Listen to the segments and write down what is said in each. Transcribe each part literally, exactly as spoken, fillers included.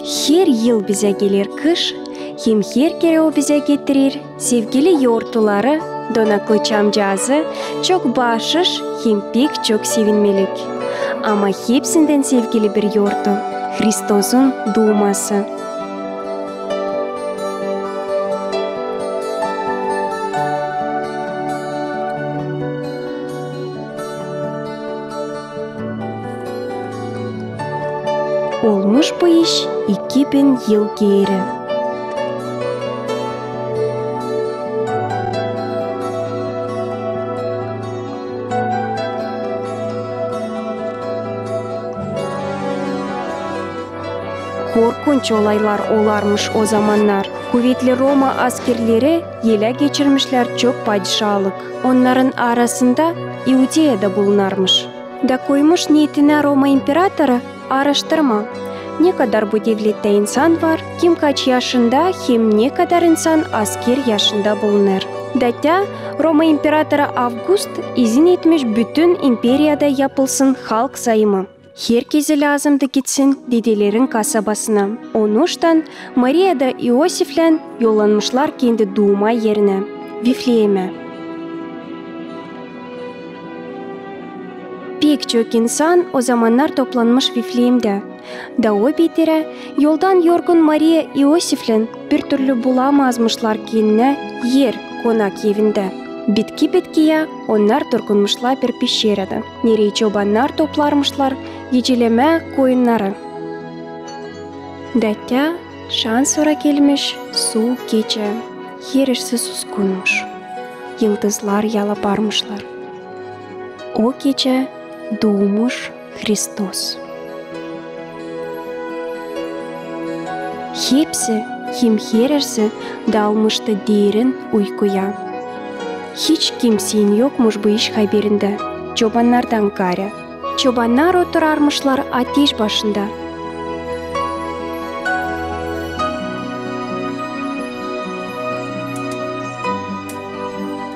Her yıl bizä geler kış, hem her kerä o bizä getirer sevgili yortuları, donaklı çamcaazı, çok baaşış hem pek çok sevinmelik. Ama hepsindän sevgili bir yortu, Hristosun duuması. Olmuş bu iş iki bin yıl geeri. Korkunç olaylar olarmış o zamannar. Kuvetli Roma askerleri elä geçirmişlär çok padişalık. Onnarın arasında İudeya da bulunarmış. Da koymuş neetinä Roma imperatoru aaraştırmaa, ne kadar bu devlettä insan var, kim kaç yaşında hem ne kadar insan asker yaşında bulunêr. Da tä Roma imperatoru Avgust izin etmiş bütün imperiyada yapılsın halk sayımı. Herkezi lääzımdı gitsin dedelerin kasabasına. Onuştan Mariya da İosiflän yollanmışlar kendi duuma erinä, Vifleemä. Pek çok insan o zamannar toplanmış Vifleemdä. Da o beterä, yoldan yorgun Mariya İosiflän bir türlü bulamazmışlar kendinä er konak evindä. Bitki-bitkiyä onnar durgunmuşlar bir peşerada, nereyi çobannar toplarmışlar gecelemää koyunnarı. Da tä şansora gelmiş suuk gecä, herisi suskunmuş. Yıldızlar yalaparmışlar. O gecä duumuş Hristos. Hepsi hem herisi dalmıştı derin uykuya. Hiç kimseyin yokmuş bu iş haberindä, çobannardan kaarä. Çobannar oturarmışlar ateş başında.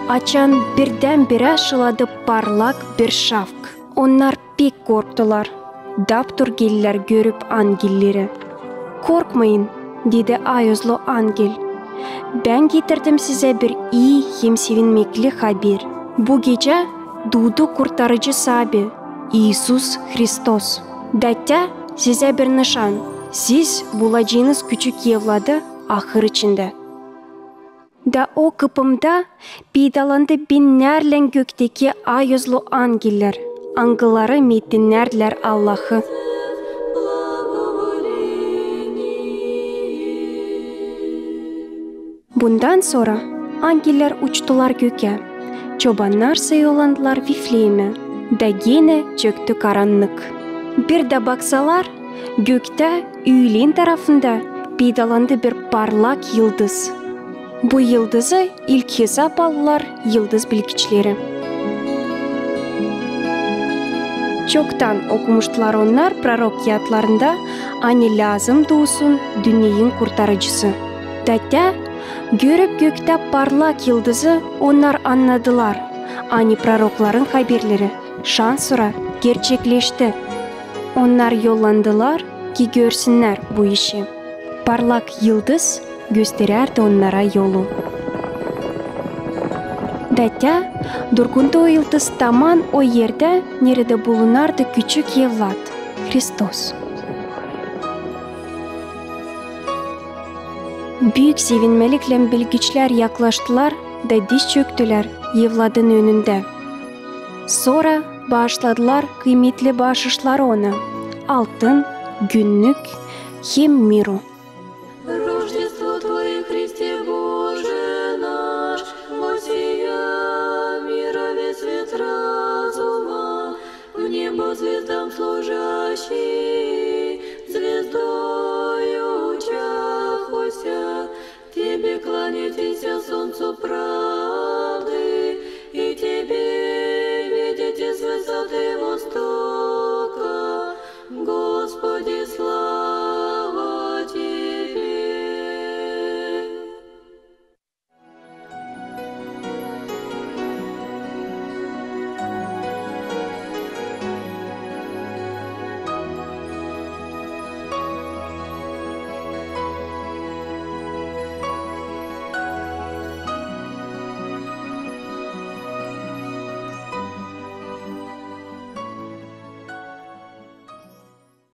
Açan birdän-birä şıladı parlak bir şafk. Onnar pek korktular. Daptur geldilär görüp angelleri. "Korkmayın," dedi ayuzlu angel. "Bän getirdim sizä bir ii hem sevinmekli haber. Bu gecä duudu Kurtarıcı saabi, İisus Hristos. Da tä sizä bir nışan: siz bulacınız küçük evladı ahır içindä." Da o kıpımda peydalandı binnärlän gökteki ayuzlu angeller, angıları metinnärdilär Allahı. Bundan sora angeller uçtular gökä, çobannarsa yollandılar Vifleemä, da genä çöktü karannık. Bir dä baksalar, göktä üülen tarafında peydalandı bir parlak yıldız. Bu yıldızı ilk hesap aldılar yıldız bilgiçleri. Çoktan okumuştular onnar prorok kiyatlarında, ani lääzım duusun dünneyin Kurtarıcısı. Da tä, görüp göktä parlak yıldızı, onnar annadılar, ani prorokların haberleri şansora gerçekleşti. Onnar yollandılar, ki görsünnär bu işi. Parlak yıldız gösterärdi onnara yolu. Da tä, durgundu o yıldız taman o erdä, neredä bulunardı küçük evlat, Hristos. Büük sevinmeliklän bilgiçlär yaklaştılar da diz çöktülär evladın önündä. Sora baaşladılar kıymetli baaşışları ona: altın, günnük hem miru.